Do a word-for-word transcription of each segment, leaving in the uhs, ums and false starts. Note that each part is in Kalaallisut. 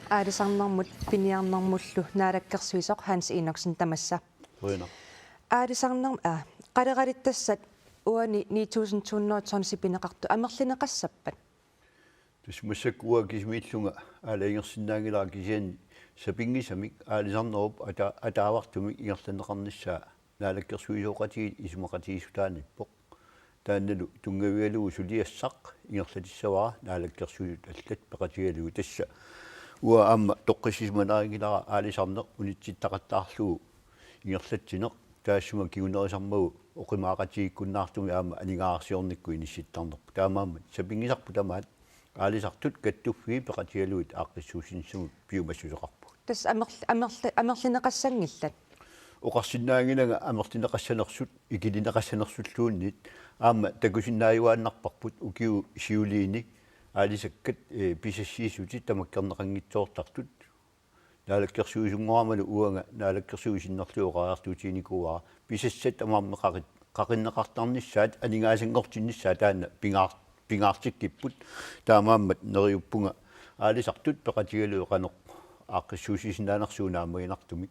Aalisarnermut piniarnermullu naalakkersuisoq Hans Enoksen, tamassa. Qujanaq. Aalisarnerm-, aa, qaleralittassat uani ni tusind to hundrede tonsi pineqartut amerlineqassappat? Tassa massakkut uanga kisimiillunga aalajangersinnaanngilara, kisianni sapinngisamik aalisarnerup ata-, ataavartumik ingerlanneqarnissaa naalakkersuisooqatigiit isumaqatigiissutaaniippoq. Taannalu tunngavigalugu suliassaq ingerlatissavara naalakkersuisut allat peqatigalugit. Tassa uanga aamma toqqissisimanarinngilara aalisarneq unitsittaqattaarlugu ingerlatsineq, taassuma kingunerisarmagu oqimaaqatigiikkunnaartumik aamma aningaasarsiornikkut inissittarnerput. Taamaammat sapinngisarput tamaat aalisartut kattuffiit peqatigalugit aaqqissuussinissamut piumassuseqarpugut. Tassa amerl-, amerl-, amerlineqassanngillat? Oqarsinnaannginnama amerlineqassanersut, ikilineqassanersulluunniit, aamma takusinnaajuaannarparput ukiut siuliini aalisakkat, ee, pisassiissutit tamakkerneqanngitsoortartut. Naalakkersuisunngoramalu uanga naalakkersuisut sinnerlugit oqariartuutiginikuuara, pisassat tamarmik qaqit-, qaqinneqartarnissaat, aningaasanngortinnissaa taanna pingaar-, pingaartikkipput. Taamaammat neriuppunga aalisartut peqatigalugit qanoq aaqqissuussisinnaanersugut naammaginartumik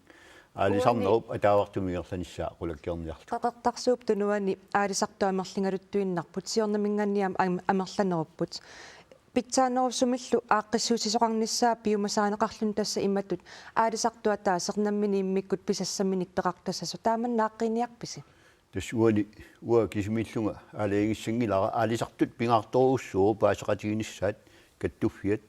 aalisarnerup ataavartumik ingerlanissaa qulakkeerniarlugu. Qeqertarsuup Tunuani aalisartut amerligaluttuinnarput, siornaminngaanniit aam-, amerlanerupput. Pitsaanerusumillu aaqqissuussisoqarnissaa piumasaaneqarluni, tassa imatut aalisartut ataaseq nammineq immikkut pisassaminik peqartassasoq. Taamannak aaqqiiniarpisi? Tassa uani uanga kisimiillunga aalajangissanngilara, aalisartut pingaartorujussuuvoq paaseqatiginissaat kattuffiat.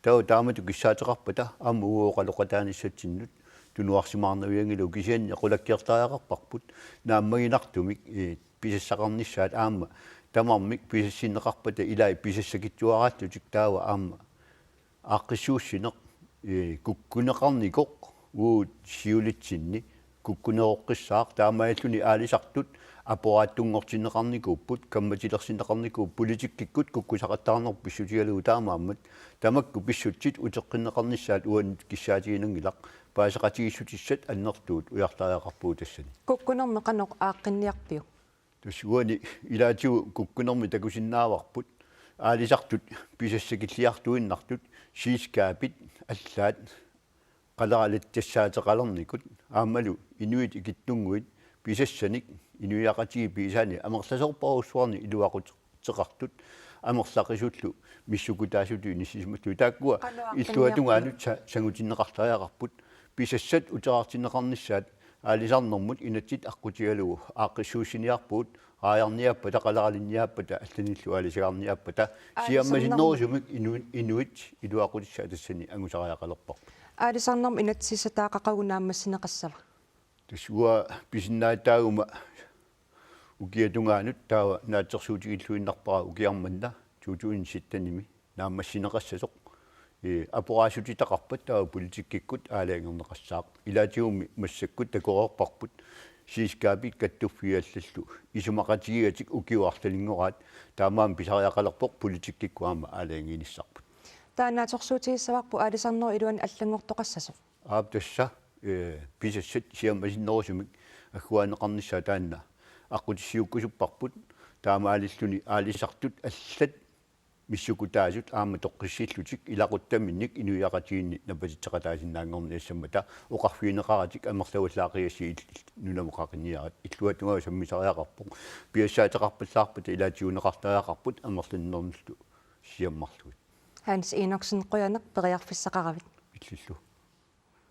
Taava taamatut kissaateqarpata aamma uagut oqaloqataanissatsinnut tunuarsimaarnavianngilaq, kisianni qulakkeertariaqarparput naammaginartumik, ee, pisassaqarnissaat aamma tamarmik pisassinneqarpata ilai pisassakitsuaraallutik, taava aamma aaqqissuussineq, ee, kukkuneqarnikoq uagut siulitsinni kukkuneroqqissaaq, taamaalilluni aalisartut apparaattunngortinneqarnikuupput, kammatilersinneqarnikuupput, politikkikkut kukkusaqattaarneq pissutigalugu. Taamaammat tamakku pissutsit uteqqinneqarnissaat uannut kissaatiginanngilaq, paaseqatigiissutissat annertuut ujartariaqarpugut tassani. Kukkunermi qanoq aaqqinniarpiuk? Tassa uani ilaatigut kukkunermi takusinnaavarput aalisartut pisassakilliartuinnartut, selskabit allaat qaleralatsassaateqalernikut aammalu inuit ikittunnguit pisassanik inuiaqatigiit pigisaannik amerlasoorparujussuarnik iluaquteqartut amerlaqisullu missukutaasutut inissisimallutik. Taakkua illuatungaanut sa-, sangutinneqartariaqarput, pisassat uterartinneqarnissaat aalisarnermut inatsit aqqutigalugu aaqqissuussiniarpugut, raajarniaappata, qaleralinniaappata, allanillu aalisagarniaappata, siammasinnerusumik inu-, inuit iluaqutissaat tassani angusariaqalerparput. Aalisarnermut inatsisissataaqqat qanoq naammassineqassava? Tassa uanga pisinnaatitaaguma ukiatungaanut, taava naatsorsuutigilluinnarpara ukiaq manna to tusind syttenimi naammassineqassasoq. Ee, apporaasutitaqarpat taava politikkikkut aalajangerneqassaaq. Ilaatigummi massakkut takoreerparput selskabit kattuffiit allallu isumaqatigiigatik ukiut arlalinngoraat, taamaammat pisariaqalerpoq politikkikkut aamma aalajangiinissarput. Taava naatsorsuutigissavarput aalisarnerup iluani allanngortoqassasoq. Aap, tassa, ee, pisassat siammasinnerusumik agguaanneqarnissaat taanna aqqutissiuukkusupparput, taamaalilluni aalisartut allat missukutaasut aamma toqqissillutik ilaquttaminnik inuiaqatigiinni napatitseqataasinnaanngorniassammata oqarfigineqaratik amerlavallaaqigassi il-, il-, nunamut qaqiniarit. Illuatungaanut sammisariaqarpoq. Piassaateqarpallaarpata ilaatigut neqartariaqarput amerlanermullu siammarlugit. Hans Enoksen, qujanaq periarfissaqaravit. Illillu.